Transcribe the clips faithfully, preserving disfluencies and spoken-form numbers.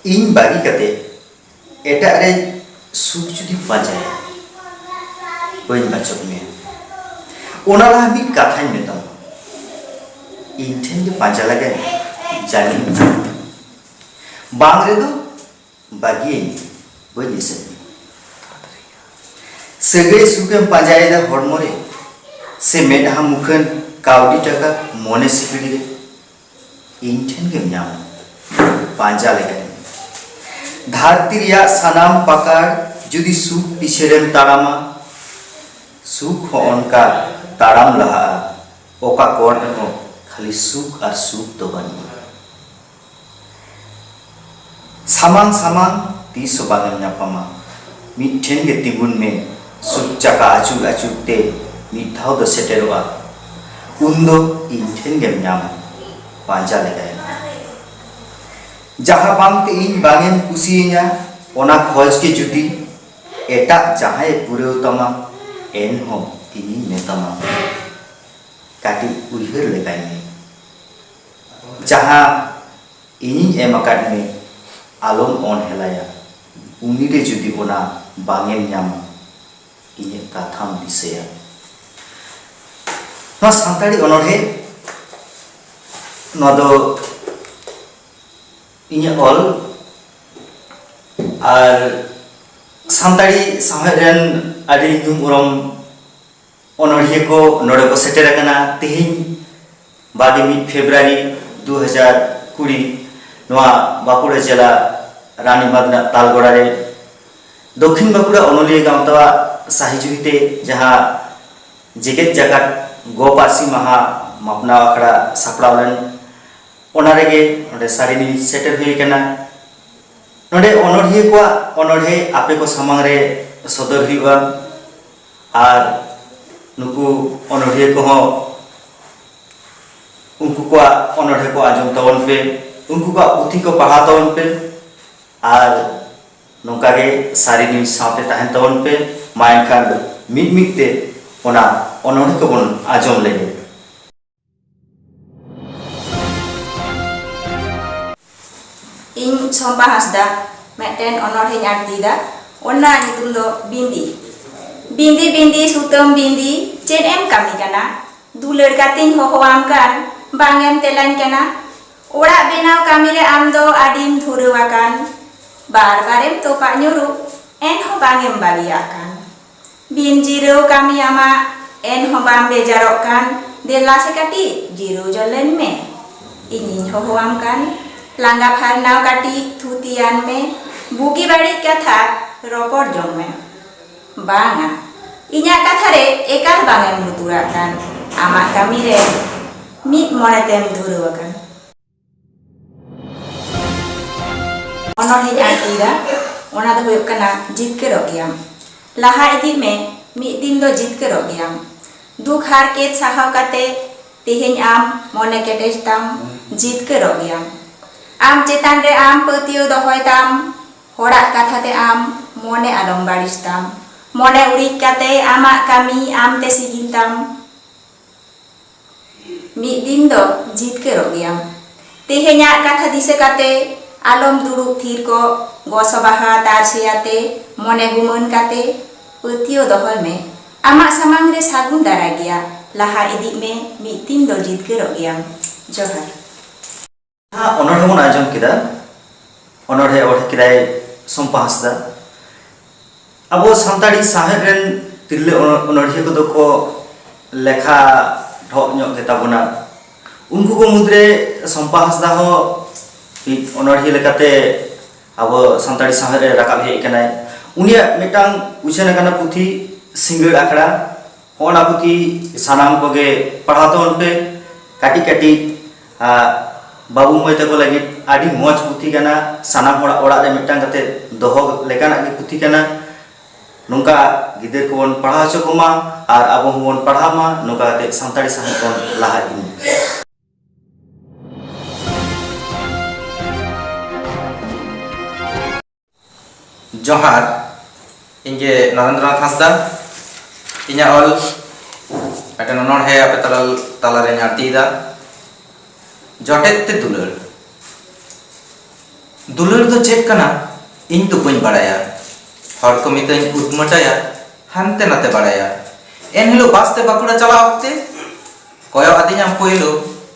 ᱤᱧ ᱵᱟᱹᱜᱤ ᱠᱟᱛᱮ ᱮᱴᱟᱜ ᱨᱮ ᱥᱩᱠ ᱡᱩᱫᱤᱢ ᱯᱟᱸᱡᱟᱭᱟ, ᱵᱟᱹᱧ ᱵᱟᱪᱚᱠ ᱢᱮᱭᱟ᱾ ᱚᱱᱟ ᱞᱟᱦᱟ ᱢᱤᱫ ᱠᱟᱛᱷᱟᱧ ᱢᱮᱛᱟᱢᱟ, ᱤᱧ ᱴᱷᱮᱱ ᱜᱮ ᱯᱟᱸᱡᱟ ᱞᱟᱜᱟᱭ ᱢᱮ, ᱡᱟᱹᱱᱤᱡ ᱵᱟᱝ ᱨᱮᱫᱚ ᱵᱟᱹᱜᱤᱭᱟᱹᱧ, ᱵᱟᱹᱧ ᱮᱥᱮᱫ ᱢᱮᱭᱟ᱾ ᱥᱟᱹᱜᱟᱹᱭ ᱥᱩᱠᱮᱢ ᱯᱟᱸᱡᱟᱭᱮᱫᱟ ᱦᱚᱲᱢᱚ ᱨᱮ, ᱥᱮ ᱢᱮᱫᱦᱟ ᱢᱩᱠᱷᱟᱹᱱ ᱠᱟᱹᱣᱰᱤ ᱴᱟᱠᱟ ᱢᱚᱱᱮ ᱥᱤᱠᱲᱤ ᱨᱮ? ᱤᱧ ᱴᱷᱮᱱ ᱜᱮᱢ ᱧᱟᱢᱟ, ᱯᱟᱸᱡᱟ ᱞᱮᱠᱟᱭ ᱢᱮ᱾ ᱫᱷᱟᱹᱨᱛᱤ ᱨᱮᱭᱟᱜ ᱥᱟᱱᱟᱢ ᱯᱟᱠᱟᱲ ᱡᱩᱫᱤ ᱥᱩᱠ ᱯᱤᱪᱷᱟᱹ ᱨᱮᱢ ᱛᱟᱲᱟᱢᱟ, ᱥᱩᱠ ᱦᱚᱸ ᱚᱱᱠᱟ ᱛᱟᱲᱟᱢ ᱞᱟᱦᱟᱜᱼᱟ, ᱚᱠᱟ ᱠᱚᱬ ᱨᱮᱦᱚᱸ ᱠᱷᱟᱹᱞᱤ ᱥᱩᱠ ᱟᱨ ᱥᱩᱠ ᱫᱚ ᱵᱟᱹᱱᱩᱜᱼᱟ᱾ ᱥᱟᱢᱟᱝ ᱥᱟᱢᱟᱝ ᱛᱤᱥ ᱦᱚᱸ ᱵᱟᱝ ᱮᱢ ᱧᱟᱯᱟᱢᱟ᱾ ᱢᱤᱫ ᱴᱷᱮᱱ ᱜᱮ ᱛᱤᱸᱜᱩᱱ ᱢᱮ, ᱥᱩᱠ ᱪᱟᱠᱟ ᱟᱹᱪᱩᱨ ᱟᱹᱪᱩᱨ ᱛᱮ ᱢᱤᱫ ᱫᱷᱟᱣ ᱫᱚ ᱥᱮᱴᱮᱨᱚᱜᱼᱟ᱾ ᱩᱱ ᱫᱚ ᱤᱧ ᱴᱷᱮᱱ ᱜᱮᱢ ᱧᱟᱢᱟ, ᱯᱟᱸᱡᱟ ᱞᱮᱜᱟᱭ ᱢᱮ᱾ ᱡᱟᱦᱟᱸ ᱵᱟᱝ ᱛᱮ ᱤᱧ ᱵᱟᱝ ᱮᱢ ᱠᱩᱥᱤᱭᱟᱹᱧᱟ, ᱚᱱᱟ ᱠᱷᱚᱡᱽ ᱜᱮ ᱡᱩᱫᱤ ᱮᱴᱟᱜ ᱡᱟᱦᱟᱸᱭᱮ ᱯᱩᱨᱟᱹᱣ ᱛᱟᱢᱟ, ᱮᱱᱦᱚᱸ ᱤᱧᱤᱧ ᱢᱮᱛᱟᱢᱟ, ᱠᱟᱹᱴᱤᱡ ᱩᱭᱦᱟᱹᱨ ᱞᱮᱜᱟᱭ ᱢᱮ᱾ ᱡᱟᱦᱟᱸ ᱤᱧᱤᱧ ᱮᱢ ᱟᱠᱟᱫ ᱢᱮ, ᱟᱞᱚᱢ ᱚᱱᱦᱮᱞᱟᱭᱟ᱾ ᱩᱱᱤ ᱨᱮ ᱡᱩᱫᱤ ᱚᱱᱟ ᱵᱟᱝ ᱮᱢ ᱧᱟᱢᱟ, ᱤᱧᱟᱹᱜ ᱠᱟᱛᱷᱟᱢ ᱫᱤᱥᱟᱹᱭᱟ᱾ ᱱᱚᱣᱟ ᱥᱟᱱᱛᱟᱲᱤ ᱚᱱᱚᱬᱦᱮ, ᱱᱚᱣᱟ ᱫᱚ ᱤᱧᱟᱹᱜ ᱚᱞ, ᱟᱨ ᱥᱟᱱᱛᱟᱲᱤ ᱥᱟᱶᱦᱮᱫ ᱨᱮᱱ ᱟᱹᱰᱤ ᱧᱩᱢ ᱩᱨᱩᱢ ᱚᱱᱚᱬᱦᱤᱭᱟᱹ ᱠᱚ ᱱᱚᱰᱮ ᱠᱚ ᱥᱮᱴᱮᱨ ᱟᱠᱟᱱᱟ᱾ ᱛᱮᱦᱮᱧ ᱵᱟᱜᱮ ᱢᱤᱫ ᱯᱷᱮᱵᱽᱨᱩᱣᱟᱨᱤ ᱫᱩ ᱦᱟᱡᱟᱨ ᱠᱩᱲᱤ, ᱱᱚᱣᱟ ᱵᱟᱸᱠᱩᱲᱟ ᱡᱮᱞᱟ ᱨᱟᱱᱤᱵᱟᱸᱫᱷ ᱨᱮᱱᱟᱜ ᱛᱟᱞᱜᱚᱲᱟ ᱨᱮ ᱫᱚᱠᱠᱷᱤᱱ ᱵᱟᱸᱠᱩᱲᱟ ᱚᱱᱚᱞᱤᱭᱟᱹ ᱜᱟᱶᱛᱟᱣᱟᱜ ᱥᱟᱹᱦᱤᱡᱩᱦᱤ ᱛᱮ ᱡᱟᱦᱟᱸ ᱡᱮᱜᱮᱛ ᱡᱟᱠᱟᱛ ᱜᱚ ᱯᱟᱹᱨᱥᱤ ᱢᱟᱦᱟ ᱢᱟᱯᱱᱟᱣ ᱟᱠᱷᱲᱟ ᱥᱟᱯᱲᱟᱣ ᱞᱮᱱ, ᱚᱱᱟ ᱨᱮᱜᱮ ᱱᱚᱰᱮ ᱥᱟᱹᱨᱤ ᱱᱤᱭᱩᱡᱽ ᱥᱮᱴᱮᱨ ᱦᱩᱭ ᱟᱠᱟᱱᱟ᱾ ᱱᱚᱰᱮ ᱚᱱᱚᱬᱦᱤᱭᱟᱹ ᱠᱚᱣᱟᱜ ᱚᱱᱚᱬᱦᱮ ᱟᱯᱮ ᱠᱚ ᱥᱟᱢᱟᱝ ᱨᱮ ᱥᱚᱫᱚᱨ ᱦᱩᱭᱩᱜᱼᱟ, ᱟᱨ ᱱᱩᱠᱩ ᱚᱱᱚᱬᱦᱤᱭᱟᱹ ᱠᱚᱦᱚᱸ ᱩᱱᱠᱩ ᱠᱚᱣᱟᱜ ᱚᱱᱚᱬᱦᱮ ᱠᱚ ᱟᱸᱡᱚᱢ ᱛᱟᱵᱚᱱ ᱯᱮ, ᱩᱱᱠᱩ ᱠᱚᱣᱟᱜ ᱯᱩᱛᱷᱤ ᱠᱚ ᱯᱟᱲᱦᱟᱣ ᱛᱟᱵᱚᱱ ᱯᱮ, ᱟᱨ ᱱᱚᱝᱠᱟ ᱜᱮ ᱥᱟᱹᱨᱤ ᱱᱤᱭᱩᱡᱽ ᱥᱟᱶᱛᱮ ᱛᱟᱦᱮᱱ ᱛᱟᱵᱚᱱ ᱯᱮ᱾ ᱢᱟ ᱮᱱᱠᱷᱟᱱ ᱢᱤᱫ ᱢᱤᱫ ᱛᱮ ᱚᱱᱟ ᱚᱱᱚᱬᱦᱮ ᱠᱚᱵᱚᱱ ᱟᱸᱡᱚᱢ ᱞᱮᱜᱮ᱾ ᱤᱧ ᱥᱚᱢᱵᱟ ᱦᱟᱸᱥᱫᱟ ᱢᱤᱫᱴᱮᱱ ᱚᱱᱚᱬᱦᱮᱧ ᱟᱬᱛᱤᱭᱮᱫᱟ᱾ ᱚᱱᱟ ᱧᱩᱛᱩᱢ ᱫᱚ ᱵᱤᱸᱫᱤ᱾ ᱵᱤᱸᱫᱤ, ᱵᱤᱸᱫᱤ, ᱥᱩᱛᱟᱹᱢ ᱵᱤᱸᱫᱤ, ᱪᱮᱫ ᱮᱢ ᱠᱟᱹᱢᱤ ᱠᱟᱱᱟ? ᱫᱩᱞᱟᱹᱲ ᱠᱟᱛᱮᱧ ᱦᱚᱦᱚᱣᱟᱢ ᱠᱟᱱ, ᱵᱟᱝ ᱮᱢ ᱛᱮᱞᱟᱧ ᱠᱟᱱᱟ᱾ ᱚᱲᱟᱜ ᱵᱮᱱᱟᱣ ᱠᱟᱹᱢᱤ ᱨᱮ ᱟᱢ ᱫᱚ ᱟᱹᱰᱤᱢ ᱫᱷᱩᱨᱟᱹᱣ ᱟᱠᱟᱱ᱾ ᱵᱟᱨ ᱵᱟᱨᱮᱢ ᱛᱚᱯᱟᱜ ᱧᱩᱨᱩᱜ, ᱮᱱᱦᱚᱸ ᱵᱟᱝ ᱮᱢ ᱵᱟᱹᱜᱤᱭᱟᱜ ᱠᱟᱱ᱾ ᱵᱤᱱ ᱡᱤᱨᱟᱹᱣ ᱠᱟᱹᱢᱤ ᱟᱢᱟᱜ, ᱮᱱᱦᱚᱸ ᱵᱟᱢ ᱵᱮᱡᱟᱨᱚᱜ ᱠᱟᱱ᱾ ᱫᱮᱞᱟ ᱥᱮ ᱠᱟᱹᱴᱤᱡ ᱡᱤᱨᱟᱹᱣ ᱡᱚᱝ ᱞᱮᱱ ᱢᱮ, ᱤᱧᱤᱧ ᱦᱚᱦᱚᱣᱟᱢ ᱠᱟᱱ᱾ ᱞᱟᱸᱜᱟ ᱯᱷᱟᱨᱱᱟᱣ ᱠᱟᱹᱴᱤᱡ ᱛᱷᱩᱛᱤᱭᱟᱱ ᱢᱮ, ᱵᱩᱜᱤ ᱵᱟᱹᱲᱤᱡ ᱠᱟᱛᱷᱟ ᱨᱚᱯᱚᱲ ᱡᱚᱝ ᱢᱮ᱾ ᱵᱟᱝᱟ, ᱤᱧᱟᱜ ᱠᱟᱛᱷᱟ ᱨᱮ ᱮᱠᱟᱞ ᱵᱟᱝ ᱮᱢ ᱞᱩᱛᱩᱨᱟᱜ ᱠᱟᱱ, ᱟᱢᱟᱜ ᱠᱟᱹᱢᱤ ᱨᱮ ᱢᱤᱫ ᱢᱚᱱᱮ ᱛᱮᱢ ᱫᱷᱩᱨᱟᱹᱣ ᱟᱠᱟᱱ᱾ ᱚᱱᱚᱬᱦᱮᱧ ᱟᱬᱛᱤᱭᱮᱫᱟ, ᱚᱱᱟ ᱫᱚ ᱦᱩᱭᱩᱜ ᱠᱟᱱᱟ ᱡᱤᱛᱠᱟᱹᱨᱚᱜ ᱜᱮᱭᱟᱢ᱾ ᱞᱟᱦᱟ ᱤᱫᱤᱜ ᱢᱮ, ᱢᱤᱫ ᱫᱤᱱ ᱫᱚ ᱡᱤᱛᱠᱟᱹᱨᱚᱜ ᱜᱮᱭᱟᱢ᱾ ᱫᱩᱠ ᱦᱟᱨᱠᱮᱛ ᱥᱟᱦᱟᱣ ᱠᱟᱛᱮ ᱛᱮᱦᱮᱧ ᱟᱢ ᱢᱚᱱᱮ ᱠᱮᱴᱮᱡ ᱛᱟᱢ, ᱡᱤᱛᱠᱟᱹᱨᱚᱜ ᱜᱮᱭᱟᱢ᱾ ᱟᱢ ᱪᱮᱛᱟᱱ ᱨᱮ ᱟᱢ ᱯᱟᱹᱛᱭᱟᱹᱣ ᱫᱚᱦᱚᱭ ᱛᱟᱢ, ᱦᱚᱲᱟᱜ ᱠᱟᱛᱷᱟ ᱛᱮ ᱟᱢ ᱢᱚᱱᱮ ᱟᱞᱚᱢ ᱵᱟᱹᱲᱤᱡ ᱛᱟᱢ᱾ ᱢᱚᱱᱮ ᱩᱨᱤᱡ ᱠᱟᱛᱮ ᱟᱢᱟᱜ ᱠᱟᱹᱢᱤ ᱟᱢ ᱛᱮ ᱥᱤᱜᱤᱞ ᱛᱟᱢ᱾ ᱢᱤᱫ ᱫᱤᱱ ᱫᱚ ᱡᱤᱛᱠᱟᱹᱨᱚᱜ ᱜᱮᱭᱟᱢ᱾ ᱛᱮᱦᱮᱧᱟᱜ ᱠᱟᱛᱷᱟ ᱫᱤᱥᱟᱹ ᱠᱟᱛᱮ ᱟᱞᱚᱢ ᱫᱩᱲᱩᱵ ᱛᱷᱤᱨ ᱠᱚᱜ, ᱜᱚᱥᱚ ᱵᱟᱦᱟ ᱛᱟᱨᱥᱮᱭᱟᱛᱮ ᱢᱚᱱᱮ ᱜᱩᱢᱟᱹᱱ ᱠᱟᱛᱮ ᱯᱟᱹᱛᱭᱟᱹᱣ ᱫᱚᱦᱚᱭ ᱢᱮ᱾ ᱟᱢᱟᱜ ᱥᱟᱢᱟᱝ ᱨᱮ ᱥᱟᱹᱜᱩᱱ ᱫᱟᱨᱟᱭ ᱜᱮᱭᱟ, ᱞᱟᱦᱟ ᱤᱫᱤᱜ ᱢᱮ, ᱢᱤᱫ ᱫᱤᱱ ᱫᱚ ᱡᱤᱛᱠᱟᱹᱨᱚᱜ ᱜᱮᱭᱟᱢ᱾ ᱡᱚᱦᱟᱨ᱾ ᱡᱟᱦᱟᱸ ᱚᱱᱚᱬᱦᱮ ᱵᱚᱱ ᱟᱸᱡᱚᱢ ᱠᱮᱫᱟ, ᱚᱱᱚᱬᱦᱮ ᱚᱞ ᱠᱮᱫᱟᱭ ᱥᱚᱢᱯᱟ ᱦᱟᱸᱥᱫᱟ᱾ ᱟᱵᱚ ᱥᱟᱱᱛᱟᱲᱤ ᱥᱟᱶᱦᱮᱫ ᱨᱮᱱ ᱛᱤᱨᱞᱟᱹ ᱚᱱᱚ-, ᱚᱱᱚᱬᱦᱤᱭᱟᱹ ᱠᱚᱫᱚ ᱠᱚ ᱞᱮᱠᱷᱟ ᱰᱷᱚᱜ ᱧᱚᱜ ᱜᱮᱛᱟ ᱵᱚᱱᱟ᱾ ᱩᱱᱠᱩ ᱠᱚ ᱢᱩᱫᱽᱨᱮ ᱥᱚᱢᱯᱟ ᱦᱟᱸᱥᱫᱟ ᱦᱚᱸ ᱢᱤᱫ ᱚᱱᱚᱬᱦᱤᱭᱟᱹ ᱞᱮᱠᱟᱛᱮ ᱟᱵᱚ ᱥᱟᱱᱛᱟᱲᱤ ᱥᱟᱶᱦᱮᱫ ᱨᱮ ᱨᱟᱠᱟᱵ ᱦᱮᱡ ᱟᱠᱟᱱᱟᱭ᱾ ᱩᱱᱤᱭᱟᱜ ᱢᱤᱫᱴᱟᱝ ᱩᱪᱷᱟᱹᱱ ᱟᱠᱟᱱᱟ ᱯᱩᱛᱷᱤ ᱥᱤᱸᱜᱟᱹᱲ ᱟᱠᱷᱲᱟ, ᱦᱚᱸᱜᱼᱚ ᱱᱟ ᱯᱩᱛᱷᱤ ᱥᱟᱱᱟᱢ ᱠᱚᱜᱮ ᱯᱟᱲᱦᱟᱣ ᱛᱟᱵᱚᱱ ᱯᱮ᱾ ᱠᱟᱹᱴᱤᱡ ᱠᱟᱹᱴᱤᱡ, ᱟ, ᱵᱟᱹᱵᱩ ᱢᱟᱹᱭ ᱛᱟᱠᱚ ᱞᱟᱹᱜᱤᱫ ᱟᱹᱰᱤ ᱢᱚᱡᱽ ᱯᱩᱛᱷᱤ ᱠᱟᱱᱟ᱾ ᱥᱟᱱᱟᱢ ᱦᱚᱲᱟᱜ ᱚᱲᱟᱜ ᱨᱮ ᱢᱤᱫᱴᱟᱝ ᱠᱟᱛᱮ ᱫᱚᱦᱚ ᱞᱮᱠᱟᱱᱟᱜ ᱜᱮ ᱯᱩᱛᱷᱤ ᱠᱟᱱᱟ᱾ ᱱᱚᱝᱠᱟ ᱜᱤᱫᱟᱹᱨ ᱠᱚᱵᱚᱱ ᱯᱟᱲᱦᱟᱣ ᱦᱚᱪᱚ ᱠᱚᱢᱟ ᱟᱨ ᱟᱵᱚ ᱦᱚᱸᱵᱚᱱ ᱯᱟᱲᱦᱟᱣ ᱢᱟ᱾ ᱱᱚᱝᱠᱟ ᱠᱟᱛᱮ ᱥᱟᱱᱛᱟᱲᱤ ᱥᱟᱶᱦᱮᱫ ᱵᱚᱱ ᱞᱟᱦᱟ ᱤᱫᱤ ᱢᱟ᱾ ᱡᱚᱦᱟᱨ, ᱤᱧ ᱜᱮ ᱱᱚᱨᱮᱱᱫᱨᱚᱱᱟᱛᱷ ᱦᱟᱸᱥᱫᱟ᱾ ᱤᱧᱟᱹᱜ ᱚᱞ ᱢᱤᱫᱴᱮᱱ ᱚᱱᱚᱬᱦᱮ ᱟᱯᱮ ᱛᱟᱞᱟ, ᱛᱟᱞᱟᱨᱮᱧ ᱟᱬᱛᱤᱭᱮᱫᱟ, ᱡᱚᱴᱮᱫ ᱛᱮ ᱫᱩᱞᱟᱹᱲ᱾ ᱫᱩᱞᱟᱹᱲ ᱫᱚ ᱪᱮᱫ ᱠᱟᱱᱟ? ᱤᱧ ᱫᱚ ᱵᱟᱹᱧ ᱵᱟᱲᱟᱭᱟ᱾ ᱦᱚᱲ ᱠᱚ ᱢᱤᱛᱟᱹᱧ ᱩᱫᱢᱟᱹᱴᱟᱭᱟ, ᱦᱟᱱᱛᱮ ᱱᱟᱛᱮ ᱵᱟᱲᱟᱭᱟ᱾ ᱮᱱᱦᱤᱞᱳᱜ ᱵᱟᱥ ᱛᱮ ᱵᱟᱸᱠᱩᱲᱟ ᱪᱟᱞᱟᱣ ᱚᱠᱛᱮ ᱠᱚᱭᱚᱜ ᱟᱹᱫᱤᱧᱟᱢ ᱯᱳᱭᱞᱳ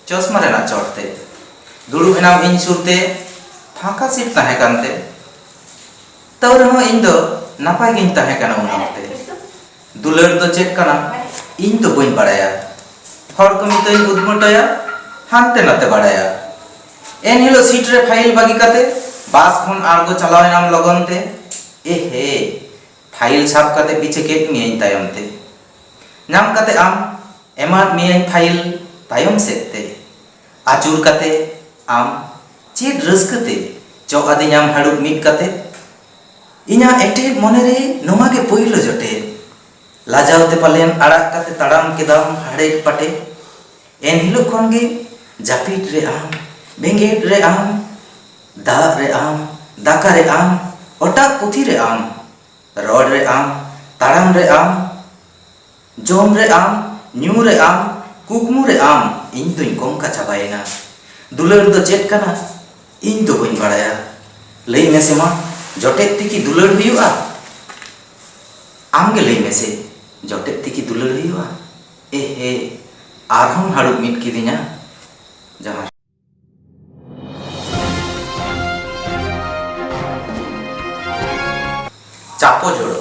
ᱪᱚᱥᱢᱟ ᱨᱮᱱᱟᱜ ᱪᱚᱴ ᱛᱮ᱾ ᱫᱩᱲᱩᱵ ᱮᱱᱟᱢ ᱤᱧ ᱥᱩᱨ ᱛᱮ, ᱯᱷᱟᱸᱠᱟ ᱥᱤᱴ ᱛᱟᱦᱮᱸ ᱠᱟᱱᱛᱮ᱾ ᱛᱟᱹᱣ ᱨᱮᱦᱚᱸ ᱤᱧ ᱫᱚ ᱱᱟᱯᱟᱭ ᱜᱤᱧ ᱛᱟᱦᱮᱸ ᱠᱟᱱᱟ ᱩᱱ ᱚᱠᱛᱮ᱾ ᱫᱩᱞᱟᱹᱲ ᱫᱚ ᱪᱮᱫ ᱠᱟᱱᱟ? ᱤᱧ ᱫᱚ ᱵᱟᱹᱧ ᱵᱟᱲᱟᱭᱟ᱾ ᱦᱚᱲ ᱠᱚ ᱢᱤᱛᱟᱹᱧ ᱩᱫᱢᱟᱹᱴᱟᱭᱟ, ᱦᱟᱱᱛᱮ ᱱᱟᱛᱮ ᱵᱟᱲᱟᱭᱟ᱾ ᱮᱱᱦᱤᱞᱳᱜ ᱥᱤᱴ ᱨᱮ ᱯᱷᱟᱭᱤᱞ ᱵᱟᱹᱜᱤ ᱠᱟᱛᱮ ᱵᱟᱥ ᱠᱷᱚᱱ ᱟᱬᱜᱚ ᱪᱟᱞᱟᱣ ᱮᱱᱟᱢ ᱞᱚᱜᱚᱱ ᱛᱮ᱾ ᱮ ᱦᱮ, ᱯᱷᱟᱭᱤᱞ ᱥᱟᱵ ᱠᱟᱛᱮ ᱯᱤᱪᱷᱟᱹ ᱠᱮᱫ ᱢᱤᱭᱟᱹᱧ ᱛᱟᱭᱚᱢ ᱛᱮ᱾ ᱧᱟᱢ ᱠᱟᱛᱮ ᱟᱢ ᱮᱢᱟᱫ ᱢᱤᱭᱟᱹᱧ ᱯᱷᱟᱭᱤᱞ ᱛᱟᱭᱚᱢ ᱥᱮᱫ ᱛᱮ᱾ ᱟᱹᱪᱩᱨ ᱠᱟᱛᱮ ᱟᱢ ᱪᱮᱫ ᱨᱟᱹᱥᱠᱟᱹ ᱛᱮ ᱪᱚᱜ ᱟᱹᱫᱤᱧᱟᱢ ᱦᱟᱹᱲᱩᱵ ᱢᱤᱫ ᱠᱟᱛᱮ᱾ ᱤᱧᱟᱹᱜ ᱮᱴᱮᱫ ᱢᱚᱱᱮ ᱨᱮ ᱱᱚᱣᱟ ᱜᱮ ᱯᱳᱭᱞᱳ ᱡᱚᱴᱮᱫ᱾ ᱞᱟᱡᱟᱣ ᱛᱮ ᱯᱟᱞᱮᱱ ᱟᱲᱟᱜ ᱠᱟᱛᱮ ᱛᱟᱲᱟᱢ ᱠᱮᱫᱟᱢ ᱦᱟᱲᱮᱫ ᱯᱟᱴᱮᱫ᱾ ᱮᱱ ᱦᱤᱞᱳᱜ ᱠᱷᱚᱱ ᱜᱮ ᱡᱟᱹᱯᱤᱫ ᱨᱮ ᱟᱢ, ᱵᱮᱸᱜᱮᱫ ᱨᱮ ᱟᱢ, ᱫᱟᱜ ᱨᱮ ᱟᱢ, ᱫᱟᱠᱟ ᱨᱮ ᱟᱢ, ᱚᱴᱟᱜ ᱯᱩᱛᱷᱤ ᱨᱮ ᱟᱢ, ᱨᱚᱲ ᱨᱮ ᱟᱢ, ᱛᱟᱲᱟᱢ ᱨᱮ ᱟᱢ, ᱡᱚᱢ ᱨᱮ ᱟᱢ, ᱧᱩ ᱨᱮ ᱟᱢ, ᱠᱩᱠᱢᱩ ᱨᱮ ᱟᱢ, ᱤᱧ ᱫᱩᱧ ᱠᱚᱝᱠᱟ ᱪᱟᱵᱟᱭᱮᱱᱟ᱾ ᱫᱩᱞᱟᱹᱲ ᱫᱚ ᱪᱮᱫ ᱠᱟᱱᱟ? ᱤᱧ ᱫᱚ ᱵᱟᱹᱧ ᱵᱟᱲᱟᱭᱟ᱾ ᱞᱟᱹᱭ ᱢᱮᱥᱮ ᱢᱟ, ᱡᱚᱴᱮᱫ ᱛᱮᱠᱤ ᱫᱩᱞᱟᱹᱲ ᱦᱩᱭᱩᱜᱼᱟ? ᱟᱢ ᱜᱮ ᱞᱟᱹᱭ ᱢᱮᱥᱮ, ᱡᱚᱴᱮᱫ ᱛᱮᱠᱤ ᱫᱩᱞᱟᱹᱲ ᱦᱩᱭᱩᱜᱼᱟ? ᱮ ᱦᱮ, ᱟᱨᱦᱚᱸᱢ ᱦᱟᱹᱲᱩᱵ ᱢᱤᱫ ᱠᱤᱫᱤᱧᱟ᱾ ᱡᱚᱦᱟᱨ᱾ ᱪᱟᱯᱚ ᱡᱚᱲᱚ᱾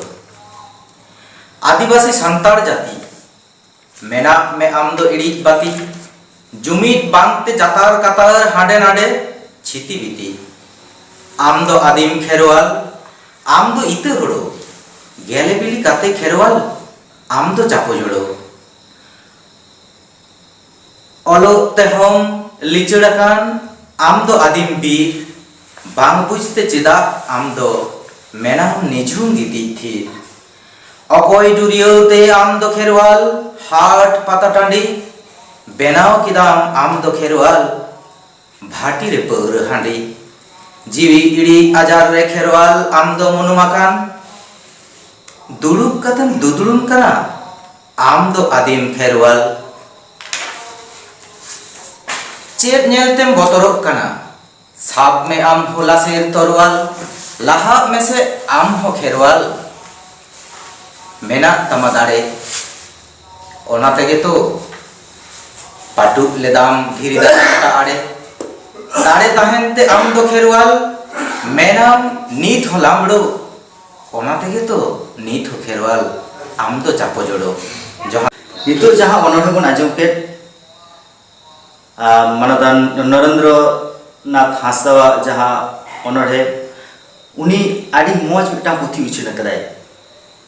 ᱟᱹᱫᱤᱵᱟᱹᱥᱤ ᱥᱟᱱᱛᱟᱲ ᱡᱟᱹᱛᱤ, ᱢᱮᱱᱟᱜ ᱢᱮ ᱟᱢ ᱫᱚ ᱤᱲᱤᱡ ᱵᱟᱹᱛᱤ, ᱡᱩᱢᱤᱫ ᱵᱟᱝᱛᱮ ᱡᱟᱛᱟᱨ ᱠᱟᱛᱟᱨ ᱦᱟᱸᱰᱮ ᱱᱟᱰᱮ ᱪᱷᱤᱛᱤ ᱵᱤᱛᱤ᱾ ᱟᱢ ᱫᱚ ᱟᱹᱫᱤᱢ ᱠᱷᱮᱨᱣᱟᱞ, ᱟᱢ ᱫᱚ ᱤᱛᱟᱹ ᱦᱳᱲᱳ, ᱜᱮᱞᱮ ᱵᱤᱞᱤ ᱠᱟᱛᱮ ᱠᱷᱮᱨᱣᱟᱞ, ᱟᱢ ᱫᱚ ᱪᱟᱯᱚ ᱡᱚᱲᱚ᱾ ᱚᱞᱚᱜ ᱛᱮᱦᱚᱸᱢ ᱞᱤᱪᱟᱹᱲ ᱟᱠᱟᱱ, ᱟᱢ ᱫᱚ ᱟᱹᱫᱤᱢ ᱵᱤᱨ᱾ ᱵᱟᱝ ᱵᱩᱡᱽᱛᱮ ᱪᱮᱫᱟᱜ ᱟᱢ ᱫᱚ ᱢᱮᱱᱟᱢ ᱱᱤᱡᱷᱩᱢ ᱜᱤᱛᱤᱡ ᱛᱷᱤᱨ? ᱚᱠᱚᱭ ᱰᱩᱨᱤᱭᱟᱹᱣ ᱛᱮ ᱟᱢ ᱫᱚ ᱠᱷᱮᱨᱣᱟᱞ, ᱦᱟᱴ ᱯᱟᱛᱟ ᱴᱟᱺᱰᱤ ᱵᱮᱱᱟᱣ ᱠᱮᱫᱟᱢ ᱟᱢ ᱫᱚ ᱠᱷᱮᱨᱣᱟᱞ? ᱵᱷᱟᱴᱤ ᱨᱮ ᱯᱟᱹᱣᱨᱟᱹ ᱦᱟᱺᱰᱤ, ᱡᱤᱣᱤ ᱤᱲᱤᱡ ᱟᱡᱟᱨ ᱨᱮ ᱠᱷᱮᱨᱣᱟᱞ ᱟᱢ ᱫᱚ ᱢᱩᱱᱩᱢ ᱟᱠᱟᱱ᱾ ᱫᱩᱲᱩᱵ ᱠᱟᱛᱮᱢ ᱫᱩᱫᱲᱩᱢ ᱠᱟᱱᱟ ᱟᱢ ᱫᱚ ᱟᱹᱫᱤᱢ ᱠᱷᱮᱨᱣᱟᱞ᱾ ᱪᱮᱫ ᱧᱮᱞᱛᱮᱢ ᱵᱚᱛᱚᱨᱚᱜ ᱠᱟᱱᱟ? ᱥᱟᱵ ᱢᱮ ᱟᱢ ᱦᱚᱞᱟᱥᱮᱨ ᱛᱚᱨᱣᱟᱞ, ᱞᱟᱦᱟᱜ ᱢᱮᱥᱮ ᱟᱢ ᱦᱚᱸ ᱠᱷᱮᱨᱣᱟᱞ᱾ ᱢᱮᱱᱟᱜ ᱛᱟᱢᱟ ᱫᱟᱲᱮ, ᱚᱱᱟ ᱛᱮᱜᱮ ᱛᱚ ᱯᱟᱹᱴᱩᱵ ᱞᱮᱫᱟᱢ ᱫᱷᱤᱨᱤ ᱫᱟᱨᱮ ᱠᱟᱴᱟ ᱟᱲᱮ᱾ ᱫᱟᱲᱮ ᱛᱟᱦᱮᱱ ᱛᱮ ᱟᱢ ᱫᱚ ᱠᱷᱮᱨᱣᱟᱞ, ᱢᱮᱱᱟᱢ ᱱᱤᱛ ᱦᱚᱸ ᱞᱟᱢᱵᱲᱳ, ᱚᱱᱟ ᱛᱮᱜᱮ ᱛᱚ ᱱᱤᱛ ᱦᱚᱸ ᱠᱷᱮᱨᱣᱟᱞ ᱟᱢ ᱫᱚ ᱪᱟᱯᱚ ᱡᱚᱲᱚ᱾ ᱡᱚᱦᱟᱨ᱾ ᱱᱤᱛᱚᱜ ᱡᱟᱦᱟᱸ ᱚᱱᱚᱬᱦᱮ ᱵᱚᱱ ᱟᱸᱡᱚᱢ ᱠᱮᱫ, ᱟᱨ ᱢᱟᱱᱚᱛᱟᱱ ᱱᱚᱨᱮᱱᱫᱨᱚ ᱱᱟᱛᱷ ᱦᱟᱸᱥᱫᱟᱣᱟᱜ ᱡᱟᱦᱟᱸ ᱚᱱᱚᱬᱦᱮ, ᱩᱱᱤ ᱟᱹᱰᱤ ᱢᱚᱡᱽ ᱢᱤᱫᱴᱟᱝ ᱯᱩᱛᱷᱤ ᱩᱪᱷᱟᱹᱱ ᱟᱠᱟᱫᱟᱭ,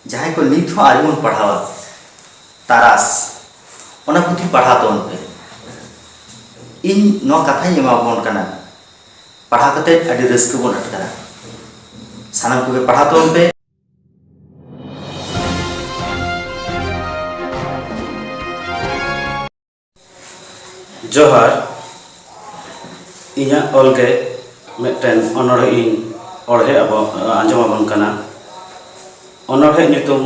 ᱡᱟᱦᱟᱸᱭ ᱠᱚ ᱱᱤᱛ ᱦᱚᱸ ᱟᱹᱣᱨᱤ ᱵᱚᱱ ᱯᱟᱲᱦᱟᱣᱟ, ᱛᱟᱨᱟᱥ, ᱚᱱᱟ ᱯᱩᱛᱷᱤ ᱯᱟᱲᱦᱟᱣ ᱛᱟᱵᱚᱱ ᱯᱮ᱾ ᱤᱧ ᱱᱚᱣᱟ ᱠᱟᱛᱷᱟᱧ ᱮᱢᱟ ᱵᱚᱱ ᱠᱟᱱᱟ, ᱯᱟᱲᱦᱟᱣ ᱠᱟᱛᱮ ᱟᱹᱰᱤ ᱨᱟᱹᱥᱠᱟᱹ ᱵᱚᱱ ᱟᱴᱠᱟᱨᱟ᱾ ᱥᱟᱱᱟᱢ ᱠᱚᱜᱮ ᱯᱟᱲᱦᱟᱣ ᱛᱟᱵᱚᱱ ᱯᱮ᱾ ᱡᱚᱦᱟᱨ, ᱤᱧᱟᱹᱜ ᱚᱞ ᱜᱮ ᱢᱤᱫᱴᱮᱱ ᱚᱱᱚᱬᱦᱮ ᱤᱧ ᱚᱬᱦᱮ ᱟᱵᱚ-, ᱟᱸᱡᱚᱢ ᱟᱵᱚᱱ ᱠᱟᱱᱟ᱾ ᱚᱱᱚᱬᱦᱮ ᱧᱩᱛᱩᱢ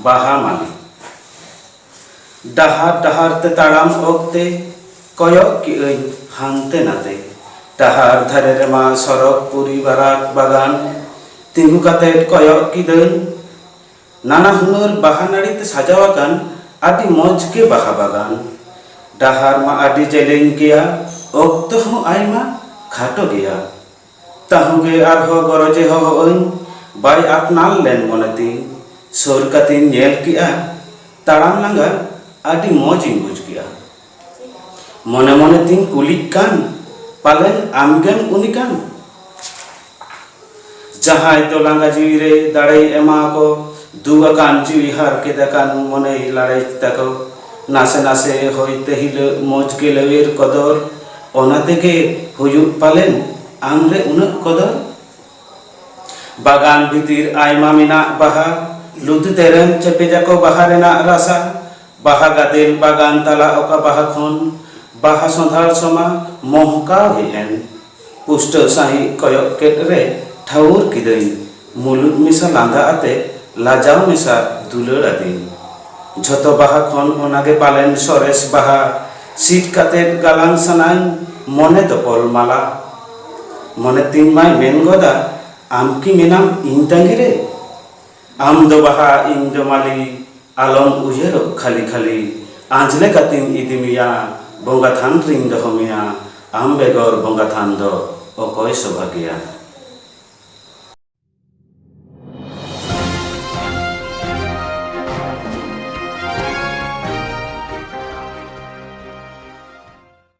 ᱵᱟᱦᱟ ᱢᱟᱞᱤ᱾ ᱰᱟᱦᱟᱨ ᱰᱟᱦᱟᱨ ᱛᱮ ᱛᱟᱲᱟᱢ ᱚᱠᱛᱮ ᱠᱚᱭᱚᱜ ᱠᱮᱜᱼᱟᱹᱧ ᱦᱟᱱᱛᱮ ᱱᱟᱛᱮ᱾ ᱰᱟᱦᱟᱨ ᱫᱷᱟᱨᱮ ᱨᱮᱢᱟ ᱥᱚᱨᱚᱜᱽ ᱯᱩᱨᱤ ᱵᱟᱨᱟᱠ ᱵᱟᱜᱟᱱ᱾ ᱛᱤᱸᱜᱩ ᱠᱟᱛᱮ ᱠᱚᱭᱚᱜ ᱠᱤᱫᱟᱹᱧ, ᱱᱟᱱᱟ ᱦᱩᱱᱟᱹᱨ ᱵᱟᱦᱟ ᱱᱟᱹᱲᱤ ᱛᱮ ᱥᱟᱡᱟᱣ ᱟᱠᱟᱱ ᱟᱹᱰᱤ ᱢᱚᱡᱽ ᱜᱮ ᱵᱟᱦᱟ ᱵᱟᱜᱟᱱ᱾ ᱰᱟᱦᱟᱨ ᱢᱟ ᱟᱹᱰᱤ ᱡᱮᱞᱮᱧ ᱜᱮᱭᱟ, ᱚᱠᱛᱚ ᱦᱚᱸ ᱟᱭᱢᱟ ᱠᱷᱟᱴᱚ ᱜᱮᱭᱟ᱾ ᱛᱟᱹᱦᱩ ᱜᱮ ᱟᱨᱦᱚᱸ ᱜᱚᱨᱚᱡᱮ ᱦᱚᱦᱚ ᱟᱹᱧ, ᱵᱟᱭ ᱟᱯᱱᱟᱨ ᱞᱮᱱ ᱢᱚᱱᱮ ᱛᱤᱧ᱾ ᱥᱩᱨ ᱠᱟᱛᱮᱧ ᱧᱮᱞ ᱠᱮᱜᱼᱟ, ᱛᱟᱲᱟᱢ ᱞᱟᱸᱜᱟ ᱟᱹᱰᱤ ᱢᱚᱡᱽ ᱤᱧ ᱵᱩᱡᱽ ᱠᱮᱜᱼᱟ᱾ ᱢᱚᱱᱮ ᱢᱚᱱᱮ ᱛᱤᱧ ᱠᱩᱞᱤᱜ ᱠᱟᱱ, ᱯᱟᱞᱮᱱ ᱟᱢᱜᱮᱢ ᱩᱱᱤ ᱠᱟᱱ? ᱡᱟᱦᱟᱸᱭ ᱫᱚ ᱞᱟᱸᱜᱟ ᱡᱤᱣᱤ ᱨᱮ ᱫᱟᱲᱮᱭ ᱮᱢᱟ ᱠᱚ, ᱫᱩ ᱟᱠᱟᱱ ᱡᱤᱣᱤ ᱦᱟᱨᱠᱮᱛ ᱟᱠᱟᱱ ᱢᱚᱱᱮᱭ ᱞᱟᱲᱮᱡ ᱛᱟᱠᱚ᱾ ᱱᱟᱥᱮ ᱱᱟᱥᱮ ᱦᱚᱭᱛᱮ ᱦᱤᱞᱟᱹᱜ ᱢᱚᱡᱽ ᱜᱮ ᱞᱮᱣᱮᱨ ᱠᱚᱫᱚᱨ, ᱚᱱᱟ ᱛᱮᱜᱮ ᱦᱩᱭᱩᱜ ᱯᱟᱞᱮᱱ ᱟᱢᱨᱮ ᱩᱱᱟᱹᱜ ᱠᱚᱫᱚᱨ᱾ ᱵᱟᱜᱟᱱ ᱵᱷᱤᱛᱤᱨ ᱟᱭᱢᱟ ᱢᱮᱱᱟᱜ ᱵᱟᱦᱟ, ᱞᱩᱛᱤ ᱛᱮᱨᱮᱢ ᱪᱮᱯᱮᱡᱟᱠᱚ ᱵᱟᱦᱟ ᱨᱮᱱᱟᱜ ᱨᱟᱥᱟ᱾ ᱵᱟᱦᱟ ᱜᱟᱫᱮᱞ ᱵᱟᱜᱟᱱ ᱛᱟᱞᱟ ᱚᱠᱟ ᱵᱟᱦᱟ ᱠᱷᱚᱱ ᱵᱟᱦᱟ ᱥᱚᱸᱫᱷᱟᱲ ᱥᱚᱢᱟ ᱢᱚᱦᱠᱟᱣ ᱦᱮᱡ ᱮᱱ᱾ ᱯᱩᱥᱴᱟᱹᱣ ᱥᱟᱺᱦᱤᱡ ᱠᱚᱭᱚᱜ ᱠᱮᱫ ᱨᱮ ᱴᱷᱟᱹᱣᱩᱨ ᱠᱤᱫᱟᱹᱧ᱾ ᱢᱩᱞᱩᱡ ᱢᱮᱥᱟ ᱞᱟᱸᱫᱟ ᱟᱛᱮ ᱞᱟᱡᱟᱣ ᱢᱮᱥᱟ ᱫᱩᱞᱟᱹᱲ ᱟᱹᱫᱤᱧ᱾ ᱡᱷᱚᱛᱚ ᱵᱟᱦᱟ ᱠᱷᱚᱱ ᱚᱱᱟᱜᱮ ᱯᱟᱞᱮᱱ ᱥᱚᱨᱮᱥ ᱵᱟᱦᱟ᱾ ᱥᱤᱫ ᱠᱟᱛᱮ ᱜᱟᱞᱟᱝ ᱥᱟᱱᱟᱧ ᱢᱚᱱᱮ ᱛᱚᱯᱚᱞ ᱢᱟᱞᱟ᱾ ᱢᱚᱱᱮ ᱛᱤᱧ ᱢᱟᱭ ᱢᱮᱱ ᱜᱚᱫᱟ, ᱟᱢ ᱠᱤ ᱢᱮᱱᱟᱢ ᱤᱧ ᱛᱟᱺᱜᱤ ᱨᱮ? ᱟᱢ ᱫᱚ ᱵᱟᱦᱟ, ᱤᱧ ᱫᱚ ᱢᱟᱹᱞᱤ, ᱟᱞᱚᱢ ᱩᱭᱦᱟᱹᱨᱚᱜ ᱠᱷᱟᱹᱞᱤ ᱠᱷᱟᱹᱞᱤ᱾ ᱟᱸᱡᱽᱞᱮ ᱠᱟᱛᱮᱧ ᱤᱫᱤ ᱢᱮᱭᱟ, ᱵᱚᱸᱜᱟ ᱛᱷᱟᱱ ᱨᱤᱧ ᱫᱚᱦᱚ ᱢᱮᱭᱟ᱾ ᱟᱢ ᱵᱮᱜᱚᱨ ᱵᱚᱸᱜᱟ ᱛᱷᱟᱱ ᱫᱚ ᱚᱠᱚᱭ ᱥᱚᱵᱷᱟ ᱜᱮᱭᱟ?